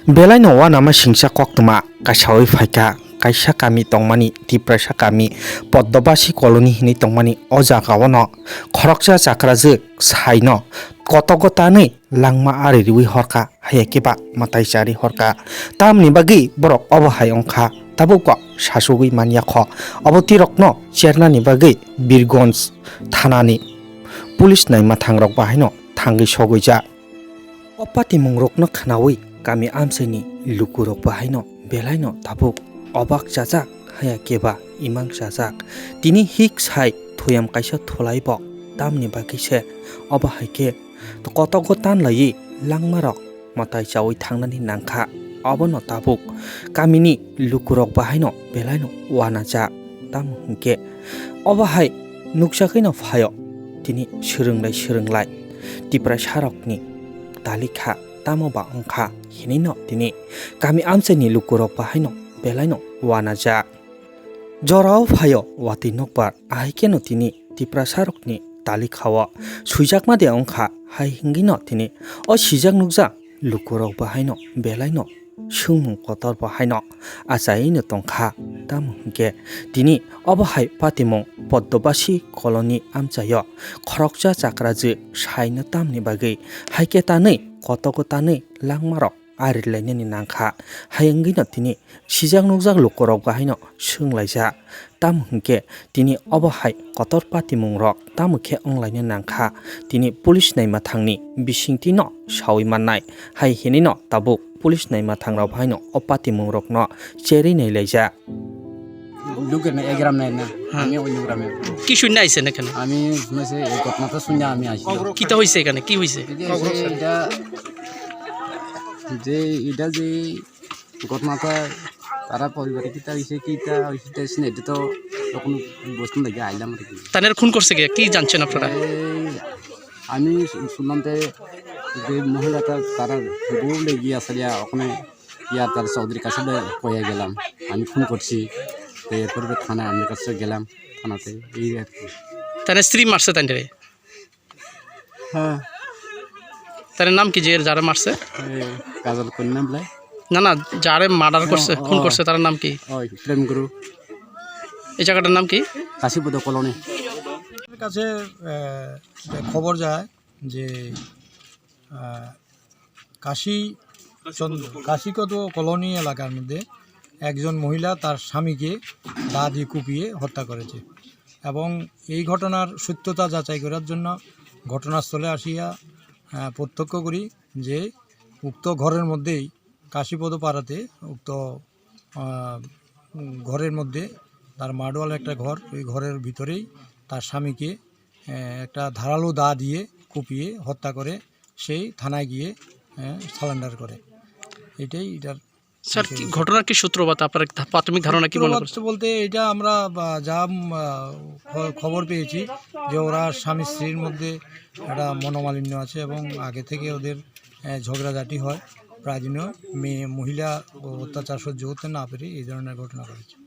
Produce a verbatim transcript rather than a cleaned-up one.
Belai no uanama singcha koktwma kaisawi phaikha, kaisa kami tongmani Tiprasa kami Poddobasi colony hinwi tongmani o jagao no khoroksa chakrajwk sai no kotogo tanwi langma ari riwi horkha, haiya khe ba mwtai chari horkha. Tamni bagwi borok obo hai wngkha, tabuk bo sasugwi manya kho. Obo tirok no chernani bagwi Birgonj thanani police naima thangrok bahai no thangwi sogwijak. O patimungrokno khnaui kami amchaini lukurok bahaino belaino tabuk obak chajak, haya keba imang chajak. Tini hik sai thuyam kaisa thulai bo, tamni bagwi se obo hai khe kotogo tan laiwi langmarok mwtai chaui thangnani nangkha. Obono tabuk kamini lukurok bahaino belaino uanajak. Tamo hinkhe obo hai nukjagwino phaio tini swrwnglai swrwnglai Tiprasarokni talikha tamo ba wngkha hinwino tini kami amchaini lukurok bahaino belaino uanajak. Jorao phaio watwi nokbar, ahai kheno tini Tiprasarokni talikhao swijakma de wngkha, hai hwnwino tini o swijak nukjak lukurok bahaino belaino swngmung kotor bahaino achaino tongkha. Tamo hinkhe tini obo hai patimung Poddobasi colony amchaio khoroksa chakrajwk saino tamni bagwi haikhe tanwi kotogo tanwi langmarok ari lainani nangkha. Hai wngwino tini sijak nukjak lukurok bahaino swnglaijak. Tamo hinkhe tini obo hai kotor patimungrok tamo khe wnglaina nangkha. Tini police naima thangni bisingtwino saui mannai. Hai hinwino tabuk police naima thangrok bahaino o patimungrokno cherwi nailaijak. লোকের না, এই গ্রাম না, না। হ্যাঁ। আমি অন্য গ্রামে। কি শুনে আইছেন এখানে? আমি শুনেছি এই ঘটনাটা শুনে আমি আসি। কিতা হইছে এখানে? কি হইছে? এই যে, এই যে এটা, যে এটা যে ঘটনাটা তারা পরিবারে কিতা হইছে, কিতা হইছে, এটা শুনে এটা তো তখন বসতে লাগে আইলাম আর কি। তাদের খুন করছে কে? কি জানছেন আপনারা? এই আমি শু-, শুনলাম যে, যে মহিলাটা তারা বউ লেগে আসলে ওখানে ইয়ার তার চৌধুরীর কাছে কয়ে গেলাম, আমি ফোন করছি, তো এরপরে থানায় আমার কাছে গেলাম, থানাতে এই আর কি। তাহলে স্ত্রী মারছে তাই রে? হ্যাঁ। তার নাম কি যে যারা মারছে? এই কাজল কন্যা বলে। না, না, যারে মার্ডার করছে, ও, খুন ও। করছে, তার নাম কি? ওই প্রেম গুরু। এই জায়গাটার নাম কি? কাশীপদ কলোনি। কাছে, আহ, খবর যায় যে, আহ, কাশী চন্দ্র, কাশীপদ কলোনি এলাকার মধ্যে একজন মহিলা তার স্বামীকে দা দিয়ে কুপিয়ে হত্যা করেছে এবং এই ঘটনার সত্যতা যাচাই করার জন্য ঘটনাস্থলে আসিয়া, আহ, প্রত্যক্ষ করি যে উক্ত ঘরের মধ্যেই, কাশীপদ পাড়াতে উক্ত, আহ, ঘরের মধ্যে তার মাডওয়াল একটা ঘর, ওই ঘরের ভিতরেই তার স্বামীকে, আহ, একটা ধারালো দা দিয়ে কুপিয়ে হত্যা করে সেই থানায় গিয়ে, আহ, সারেন্ডার করে। এটাই এটার স্যার, কি ঘটনার কি সূত্রপাত? আপনার ধা-, প্রাথমিক ধারণা কি মনে করছেন? সূত্রপাত বলতে এটা আমরা, বা, যা, উম, আহ, খ-, খবর পেয়েছি যে ওরা স্বামী স্ত্রীর মধ্যে একটা মনোমালিন্য আছে এবং আগে থেকে ওদের, আহ, ঝগড়াঝাটি হয়। প্রায় দিনও মেয়ে, মহিলা অত্যাচার সহ্য করতে না পেরে এই ধরনের ঘটনা ঘটেছে।